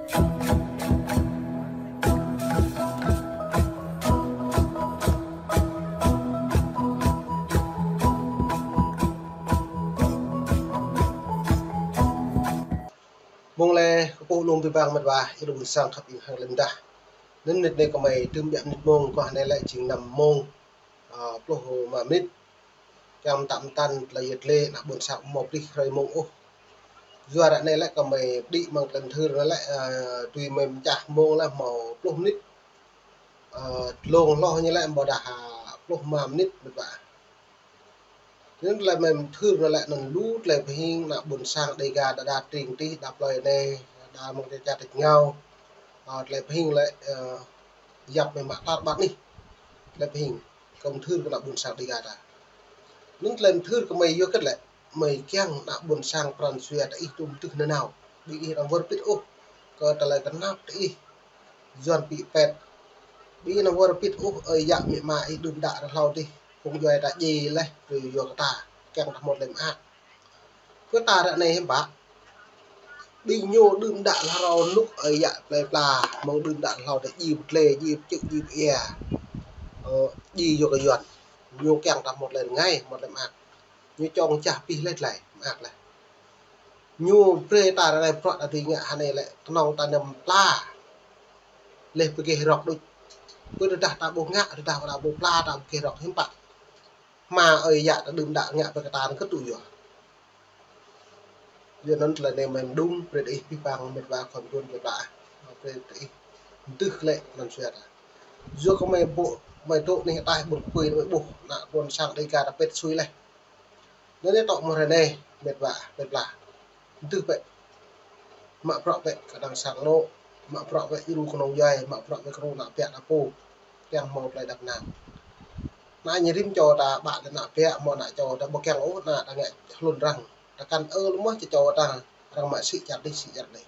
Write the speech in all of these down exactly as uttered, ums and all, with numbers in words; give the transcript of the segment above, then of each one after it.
Mông lĕ kơ pô lŏm pơpŭ mĕt wa, ih lŏm ƀôn sang khăp ih hăng lĕ mơdah. Anŭn mơnit anai kơmơi tơm biă mơnit mông, kơ anai lĕ jing năm mông, ơ, pluh rơma mơnit. Kiăng mơtam mơtam tơlơi yet lĕ ană ƀôn sang ƀu hmâo pơplih hrơi mông ôh. Yua ră anai lĕ kơmơi đĭ mơ̆ng tơlơi mơthưr anai lĕ, ơ, tui mơi pơčah mông lĕ hmâo pluh mơnit. Ơ, lông hloh ñu lĕ ƀôdah, ơ, pluh rơma mơnit mĕt wa. Anŭn tơlơi mơi mơthưr anŭn lĕ anŭn lu tơlơi pơhing ană ƀôn sang Dêga đa đa tring tih đa plơi anai, đa mơ̆ng čar čar tač rơngiao. Ơ, tơlơi pơhing lĕ, ơ, yap mơi mă tar ƀar anih. Tơlơi pơhing kơ mơthưr kơ ană ƀôn sang Dêga ta. Anŭn tơlơi mơthưr kơmơi yua hơget lĕ, mơi kiăng ană ƀôn sang pran jua ta ih tŭm tưh nanao. Ƀing ih anăm wơr bĭt ôh kơ tơlơi tơnap ta ih. Yuan pĭ pĕt. Ƀing ih anăm wơr bĭt ôh, ơi yă amĭ ama ih đưm đă rơhlâo dih. Phung djuai ta djai laih, tui yua kơ ta. Kiăng ta hmâo tơlơi mơak. Kơ ta ră anai hiư̆m pă. Ƀing ñu đưm đă rơhlâo rơnŭk ơi yă plơi pla. Mơ̆ng đưm đă rơhlâo ta djai pơtlê, djai pơčư̆, djai pơia. Ơ, djai yua kơ Yuan. Ñu kiăng ta hmâo tơlơi rơngai, hmâo tơlơi mơak. Ñu čŏng čah pih laih tơlơi mơak laih. Ñu brơi ta ră anai bruă ta dưi ngă hơnai lĕ kơnơ̆ng ta năm pla. Laih pơgêh rơ̆k đôč. Pơ tơdah ta ƀu ngă, tơdah ta ƀu pla ta pơgêh rơ̆k hiư̆m pă. Hmâo ơi yă ta đưm đă ngă pơ kơ ta anŭn kơ tŭ yua. Yua anŭn tơlơi anai mơi mơđung brơi ta ih pih pang mĕt wa khŏm ƀuôn pơpă. Brơi ta ih mơdưh lĕ anŭn sua ta. Yua kơ mơi ƀuh, mơi dŏ anih ataih ƀuôn kơpui mơi ƀuh ană ƀôn sang Dêga ta pĕt sui laih. Anŭn anai tŏ mơ̆ hrơi anai, mĕt wa, mĕt pla. Mơdưh bĕ. Mă bruă bĕ kơ đang sang anŏ, mă bruă bĕ djru kơnơ̆ng djuai, mă bruă bĕ kơ ană ƀiă ană pô. Kiăng hmâo tơlơi đăp nang. Ană ñu rĭm čô ta ƀă lĕ ană ƀiă, hmâo ană čô ta ƀu kiăng ôh, ană ta ngă hlŭn arăng. Ta kăn ơ lơ̆m mơ̆ čô čô ta, arăng mă sĭ čar dih, sĭ čar dih.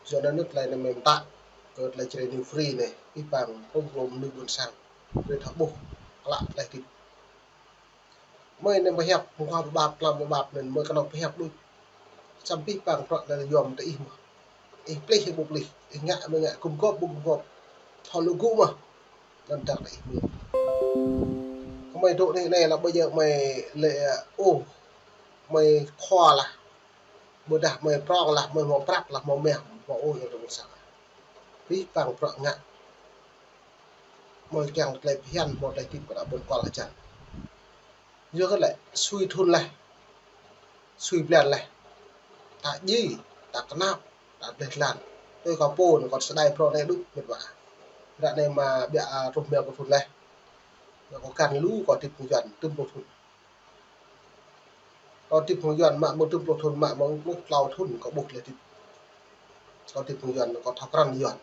Yua anŭn tơlơi anai mơi mơtă, kơ tơlơi Jrai New Free anai, pih pang, pơm plôm mơnuih ƀôn sang. Brơi ta ƀuh, klă tơlơi hơdip. Mơi anai pơhiăp, mơ̆ng khua pơƀap, tlam pơƀap anŭn, mơi kơnơ̆ng pơhiăp đôč. Samơ̆ pih pang bruă anai yom tơ ih mơ̆n. Ih pơplih, ih ƀu pơplih. Ih ngă, mơi ngă, gum gôp, ƀu gum gôp. Thâo lu gŭ mơ̆n. Anŭn dăk tơ ih mơ̆n. Kơmơi dŏ anih anai lĕ ƀơi yơh mơi lĕ, ơ, ôh. Mơi khua lah. Ƀôdah mơi prong lah, mơi hmâo prăk lah, hmâo mah, hmâo ôh, yơh dŏ ƀôn sang. Pih pang bruă ngă. Mơi kiăng tơlơi phiăn, hmâo tơlơi hơdip kơ ană ƀôn kual hơjăn. Yua kơ lĕ, sui thŭn laih, sui blan laih. Ta djai, ta tơnap, ta dleh dlan. Tui kâo pô anŭn kâo sơđai prong anai đôč mĕt wa. Ră anai mă ƀiă, a, truh mơ̆ng kâo thŭn laih. Mă kâo găn lu kâo hơdip hăng Yuan, tơm pluh thŭn. Kâo hơdip hăng Yuan mă mơ̆ng tơm pluh thŭn, mă mơ̆ng pluh klâo thŭn kâo ƀuh tơlơi hơdip. Kâo hơdip hăng Yuan, kâo thâo krăn Yuan.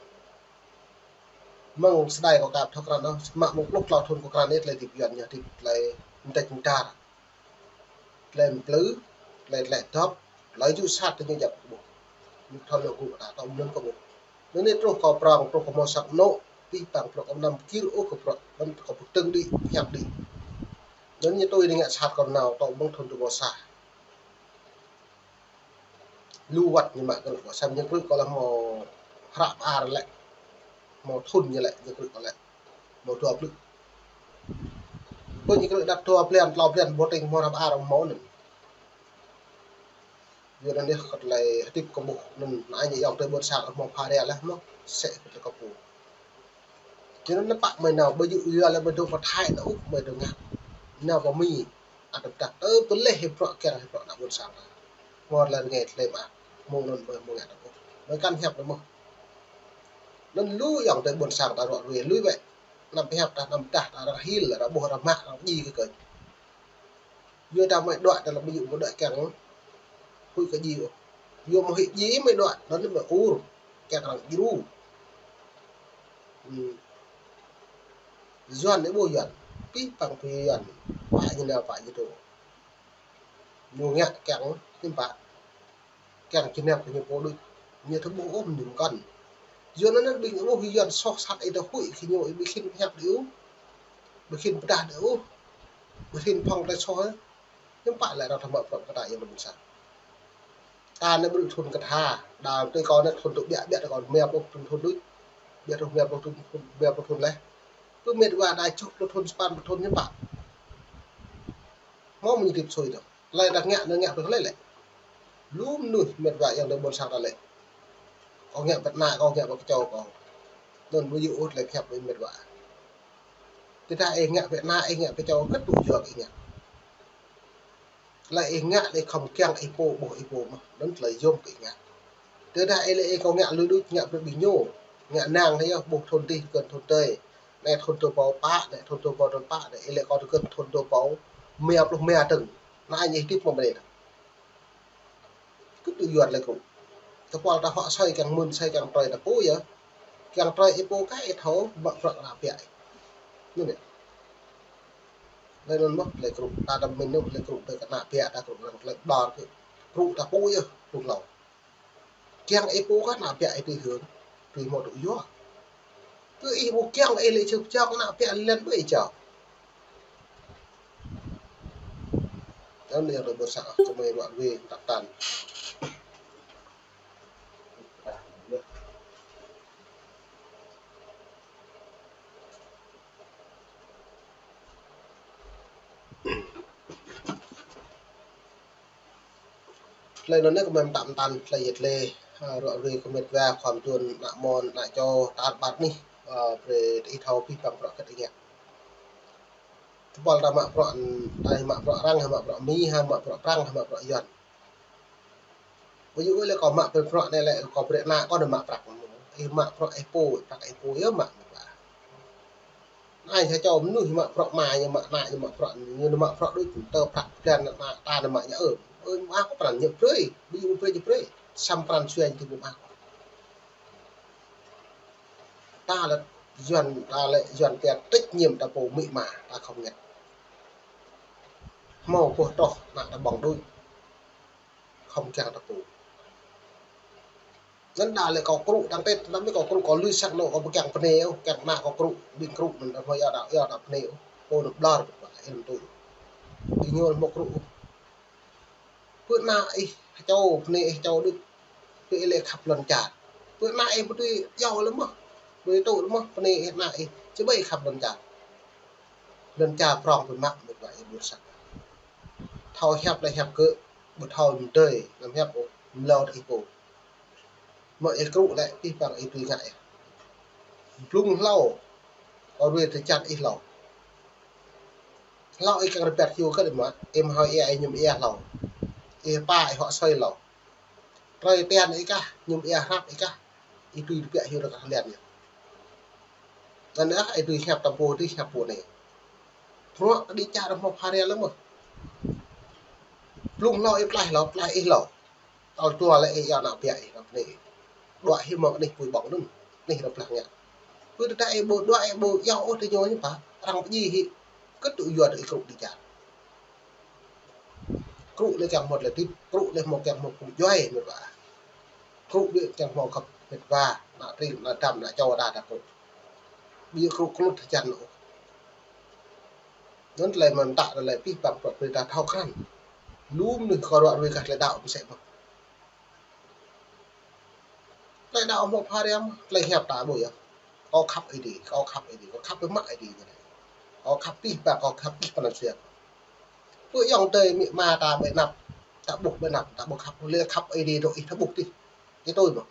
Mơ̆ng sơđai kâo ka thâo krăn ôh, mă mơ̆ng pluh klâo thŭn kâo krăn ih tơlơi hơdip Yuan, ñu hơdip tơlơi mơdĕč mơdar. Tơlơi mơplư, tơlơi, tơlơi dŏp, tơlơi djŭ sat tơ ñu djăp kơ ƀuh. Ñu thâo lu gŭ ta tŏ mơnŭn kơ ƀuh. Anŭn anai truh kâo prong, truh kâo hmâo sang anŏ, pih pang bruă kâo anăm gir ôh kơ bruă, anŭn kâo pơtơ̆ng đĭ, pơhiăp đĭ. Anŭn ñu tui anai ngă sat kâo nao, tŏ mơ̆ng thŭn dua ƀâo sa. Lu wăt ñu mă krư̆ kâo, samơ̆ ñu krư̆ kâo lĕ hmâo hră pơar lĕ. Hmâo thŭn ñu lĕ, ñu krư̆ kâo lĕ. Hmâo dua blư̆. Pơ ñu krư̆ đăt dua blan, klâo blan, ƀu tĭng hmâo hră pơar hmâo anŭn. Yua anŭn yơh kơ tơlơi hơdip kâo ƀuh anŭn, anai ñu ayŏng adơi ƀôn sang hmâo pha ria laih mơ̆n, sĕ kơ tơlơi kâo pô. Yua anŭn pă mơi nao, ƀu djơ̆ yua lĕ mơi dŏ pơ Thái anŭn ôh, mơi dŏ ngă. Nao pơ Mi, ăt tơpă tơ pơleh hĭ bruă kiăng hĭ bruă ană ƀôn sang ta. Hmâo tơlơi rơngai tơlơi mơak, mơ̆ng anŭn mơi hmâo ngă ta ƀuh. Mơi kăn hiăp anŭn mơ̆n. Anŭn lu ayŏng adơi ƀôn sang ta ruă ruê lui bĕ. Anăm pơhiăp ta, anăm pơdah ta, arăng hil, arăng ƀuh, arăng mă, arăng djai kơ kơnh. Yua ta mơi đuaĭ ta lăm ƀu djơ̆ mơi đuaĭ kiăng huĭ kơ djai ôh. Yua mơi huĭ djai mơi đuaĭ, anŭn lĕ mơi ur, kiăng arăng djru. Hmm. Yuan anai ƀu Yuan, pih pang pih Yuan, pă ñu nao pă ñu dŏ. Ñu ngă kiăng hiư̆m pă. Kiăng kơnăp kơ ñu pô đôč. Ñu thâo ƀuh ôh mơnuih mơkŏn. Yua anŭn ƀing ƀuh Yuan soh sat ih ta huĭ kơ ñu, ih ƀu khĭn pơhiăp đĭ ôh. Ƀu khĭn pơdah đĭ ôh. Ƀu khĭn phŏng tơlơi soh ôh. Hiư̆m pă lĕ arăng thâo mă bruă kơ ta ayŏng adơi ƀôn sang. Ta anai ƀu thun kơ tha, đa tui kâo anai thun tŭ ƀiă ƀiă tui kâo mia pluh thun thun đuč. Ƀiă tŭ mia pluh thun, mia pluh thun leh. Pơ met wa đa čuh pluh thun, sapăn pluh thun ñu pă. Hmâo mơ̆ ñu hơdip sui tơ. Tơlơi ta ngă, anai ngă tui tơlơi lĕ. Lu mơnuih met wa yang dêh ƀôn sang ta lĕ. Kâo ngă pơ ană kâo, ngă pơ kơčâo kâo. Anŭn ƀu djơ̆ ôh tơlơi pơhiăp met wa. Tơdah ih ngă pơ ană, ih ngă pơ kơčâo, kơtư̆ yua ih ngă. Tơlơi ih ngă lĕ khŏm kiăng ih pô, ƀuh ih pô mơ̆n, anŭn tơlơi yôm kơ ih ngă. Tơdah ih lĕ ih kâo ngă lui đuč, ngă brơi ƀing ñu, ngă năng anai yơh, ƀuh thun adih, kơn thun adih. Anai thun dua rơbâo pă, anai thun dua rơbâo dua pă, anai ih lĕ kâo tơkơn thun dua rơbâo mia pluh mia tơ̆ng. Anai ñu hơdip mơ̆ ƀơi anai. Kơtư̆ yua tơlơi krŭ. Tơpul ta hŏk soi kiăng mơ̆n, soi kiăng trơi ta pô yơh. Kiăng trơi ih pô kah ih thâo, mă prăk ană ƀiă. Anŭn yơh. Lĕ anŭn mơ̆ tơlơi krŭ, ta đăm mĭn anŭn tơlơi krŭ tơ kơ ană ƀiă ta krŭ lăng tơlơi ƀlŏr kơ. Krŭ ta pô yơh, krŭ hlâo. Kiăng ih pô kah ană ƀiă ih tui hơ̆ng, tui hmâo tŭ yua. Tơ ih ƀu kiăng ih lĕ čơp čŏk ană ƀiă lĕ lĕn ƀơi ih čŏk. Anŭn yơh tơ ƀôn sang kơmơi ruă ruê tăp tăn. Tơlơi anŭn anai kơmơi mơtam mơtam tơlơi yet lê, a, ruă ruê kơ met wa, khua mơduôn, ană mơ̆n, ană čô, tar ƀar anih, a, brơi ih thâo pih păng prăk kơt ih ngă. Tơpul ta mă prăk, ta mă prăk arăng, ha mă prăk Mi, ha mă prăk Prăng, ha mă prăk Yuan. Ƀu djơ̆ ôh lĕ kâo mă prăk anai lĕ kâo brơi ană kâo anai mă prăk. Ih mă prăk ih pô, prăk ih pô yơh mă. Anai sa čô mơnuih mă prăk ama ñu, mă ană ñu, mă prăk ñu, ñu mă prăk đôč, tơ prăk blan ană ta anai mă ñu ơm. Ơ, mă kâo pran ñu brơi, ƀu djơ̆ ôh brơi ñu brơi. Samơ̆ pran sui ñu tui ƀu mă kâo. Ta lĕ Yuan, ta lĕ Yuan pia trách nhiệm ta pô amĭ ama, ta khŏm ngă. Hmâo boh troh ană ta ƀơ̆ng đôč. Khŏm kiăng ta pô. Anŭn đa lĕ kâo krŭ tăng tết, năm mĭ kâo krŭ kâo lui sang anô̆ kâo ƀu kiăng pơnê ôh, kiăng ană kâo krŭ, ƀing krŭ mơ̆n ta hmâo yua đa, yua đa pơnê ôh. Pô anŭn ƀlŏr, ih anŭn tui. Ih ñu hmâo krŭ ôh. Pơ ană ih, čô pơnê ih čô đôč. Pơ ih lĕ khăp lŏn čar. Pơ ană ih ƀu tui yua lĕ mơ̆. Ƀu tui tŭ lĕ mơ̆, pơnê ih ană ih. Či ƀai khăp lŏn čar. Lŏn čar prŏng pơ mă mĕt wa ih ƀuh săk. Thâo hiăp lĕ hiăp kơ, ƀu thâo mơdơi, anăm hiăp ôh, mlâo tơ ih pô. Mơ̆ ih krŭ lĕ, pih păng ih tui ngă ih. Blung hlâo, kâo ruai tơčan ih hlâo. Hlâo ih kiăng rơbat hyu kơ lĕ mă, ih mă hâo ia ih ñum ia hlâo. Ih pa ih hŏk soi hlâo. Trơi tian ih kah, ñum ia hrăp ih kah, ih tui tơbiă hyu rơkah lian yơh. Anŭn yơh, ih tui hiăp ta pô, tui hiăp pô anai. Bruă kơ đĭ čar hmâo pha ria lăng mơ̆. Blung hlâo ih pơklaih hlâo, pơklaih ih hlâo. Tơl dua lĕ ih yua ană biă ih, ană bơnai ih. Đuaĭ hĭ mơ̆ng anih apui ƀơ̆ng anŭn, anih rơblah ngă. Pơ tơdah ih ƀu đuaĭ ih ƀu yua ôh tơ ñu ñu pă, arăng pơdjai hĭ. Kơtư̆ yua tơ ih krŭ đĭ čar. Krŭ lĕ kiăng hmâo tơlơi hơdip, krŭ lĕ hmâo kiăng hmâo pơpŭ djuai mĕt wa. Krŭ lĕ kiăng hmâo khăp mĕt wa, ană tring, ană dăm, ană čô đa đa krŭ. Ƀu djơ̆ krŭ kơlŭt hơjăn ôh. Anŭn tơlơi mơ̆n ta tơlơi pih păng prŏk brơi ta thâo krăn. Lu mơnuih kơ ruă ruai kah tơlơi đaŏ mơsĕ mơ̆n. Tơlơi đaŏ hmâo pha ria mơ̆, tơlơi hiăp ta ƀu yơh. Kâo khăp Ơi Adai, kâo khăp Ơi Adai, kâo khăp pơ mă Ơi Adai ñu anai. Kâo khăp pih păng, kâo khăp pih păng sui. Pơ ayŏng adơi amĭ ama ta ƀơi anăp, ta ƀuh ƀơi anăp, ta ƀu khăp, lĕ khăp Ơi Adai dŏ ih ta ƀuh tih. Ih tui mơ̆.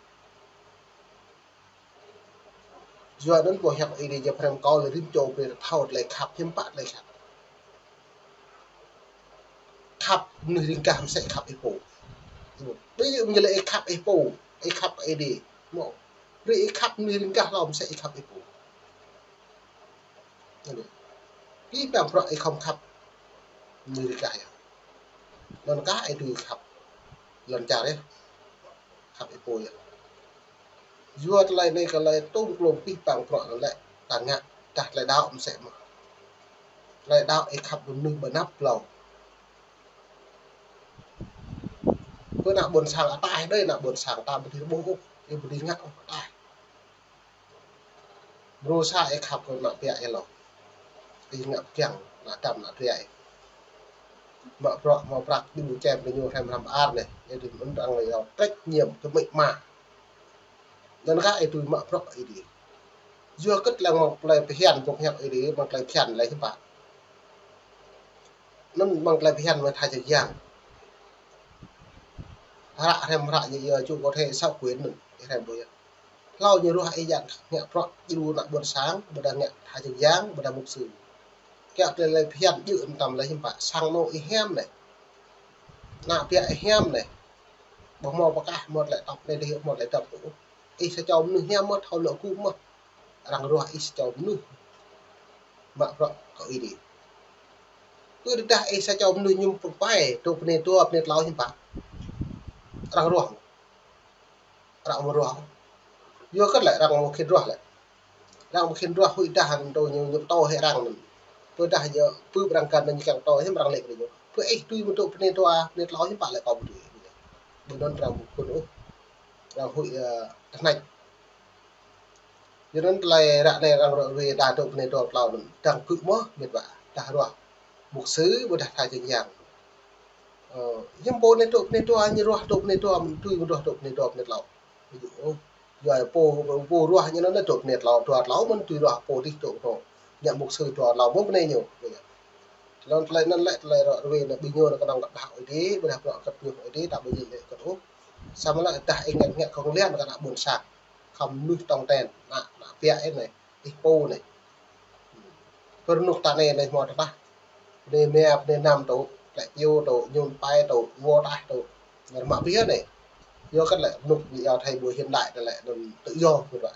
Yua anŭn boh hiăp Ơi Adai jing phrăm kâo lĕ rĭm čô brơi ta thâo tơlơi khăp, hiư̆m pă tơlơi khăp. Khăp mơnuih riêng gah mơsĕ khăp ih pô. Ƀu djơ̆ mơ̆ lĕ ih khăp ih pô, ih khăp Ơi Adai. Mơ̆. Brơi ih khăp mơnuih riêng gah hlâo mơsĕ ih khăp ih pô. Anŭn. Pih păng prŏk ih khŏm khăp mơnuih riêng gah yơh. Anŭn kah ih tui khăp lŏn čar yơh. Khăp ih pô yơh. Yua tơlơi anai kơ tơlơi tŭm klôm pih păng prŏk anŭn lĕ ta ngă, tah tơlơi đaŏ mơsĕ mơ̆n. Tơlơi đaŏ ih khăp mơnuih ƀơi anăp hlâo. Pơ ană ƀôn sang ataih đơi, ană ƀôn sang ta ƀu dưi ƀuh ôh, ih ƀu dưi ngă ôh ataih. Mrô sa ih khăp kơ ană biă ih hlâo. Ih ngă pơkiăng ană dăm ană tring ih. Mă bruă, mă prăk, đĭ čem, đĭ ñu hrăm hrăm ar anai. Ơi Adai anŭn arăng lĕ yua trách nhiệm kơ mĕ ma. Anŭn kah ơi tui mă bruă Ơi Adai. Yua kơ lăng mơ̆ng tơlơi phiăn, pŏk hiăp Ơi Adai, mơ̆ng tơlơi phiăn lĕ hiư̆m pă. Anŭn mơ̆ng tơlơi phiăn mơ̆ tha čang yang. Hră hrăm hră ñu yua ču kơ thê săo quyến anŭn, hrăm ƀu yua. Hlâo ñu ruah ih djă ngă bruă djru ană ƀôn sang, ƀôdah ngă tha čang yang, ƀôdah mục sư. Kiăng tơlơi phiăn djơ̆ anŭn tăm lĕ hiư̆m pă, sang anŏ ih hiam anai. Ană ƀiă ih hiam anai. Ƀu hmâo pơkah, hmâo tơlơi tŏp anai dih, hmâo tơlơi tŏp tui. Ih sa čô mơnuih hiam mơ̆, thâo lŏ gŭ mơ̆. Arăng ruah ih sa čô mơnuih mă bruă kơ Ơi Adai. Kơ tơdah ih sa čô mơnuih mơñum pơpai, tŭ bơnai dua, bơnai tlâo hiư̆m pă. Arăng ruah. Arăng mă ruah. Yua kơ lĕ arăng mă khĭn ruah lĕ. Arăng mă khĭn ruah huĭ dah anŭn tŭ ñu, ñu pơtô hĭ arăng anŭn. Pơdah yua pơ̆ arăng kăn ñu kiăng pơtô hiư̆m arăng lĕ kơ ñu. Pơ ih tui mă tŭ bơnai dua, bơnai tlâo hiư̆m pă lĕ kâo ƀu tui. Ƀu anŭn arăng ƀu khĭn ôh. Arăng huĭ, ơ, tơhneč. Yua anŭn tơlơi ră anai arăng ruah ruai dah tŭ bơnai dua tlâo anŭn. Dăng kơ mơ̆ mĕt wa. Dah ruah mục sư ƀôdah tha čang yang. Ơ, hiư̆m pô anai tŭ bơnai dua, ñu ruah tŭ bơnai dua, tui mă ruah tŭ bơnai dua, bơnai tlâo. Ơ, yua pô, pô ruah ñu anŭn tŭ bơnai tlâo, dua tlâo mơ̆n tui ruah pô dih tŭ tŭ. Ngă mục sư dua tlâo mơ̆n bơnai ñu. Anŭn tơlơi anŭn lĕ tơlơi ră ruai anai ƀing ñu anŭn kơnơ̆ng kơ dah Ơi Adai, ƀôdah bruă kơ ñu Ơi Adai, ta ƀu djơ̆ lĕ kơ ôh. Samơ̆ lĕ dah ih ngă, ngă kông lian kơ ană ƀôn sang. Khŏm mơnuih tong ten, ană, ană ƀiă ih anai. Ih pô anai. Pơ rơnŭk ta anai anai hmâo tơdah. Bơnai mia, bơnai năm tŭ, tlĕ pio tŭ, mơñum pai tŭ, wơ̆t tah tŭ. Ngă mă ƀiă anai. Yua kơ lĕ rơnŭk ñu yua thời buổi hiện đại ta lĕ anŭn tự do mĕt wa.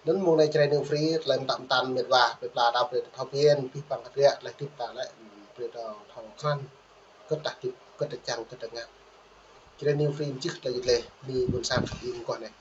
Anŭn mơ̆ng anai Jrai News Free, tơlơi mơtam mơtam mĕt wa, pơpla ta brơi ta thâo phiăn, pih păng kơdră, tơlơi tip ta lĕ, brơi ta thâo krăn, kơ ta tip, kơ ta čang, kơ ta ngă. Jrai News Free mơčih tơlơi jơt lĕ, mơ̆ng ƀôn sang khăp ing kơ anai.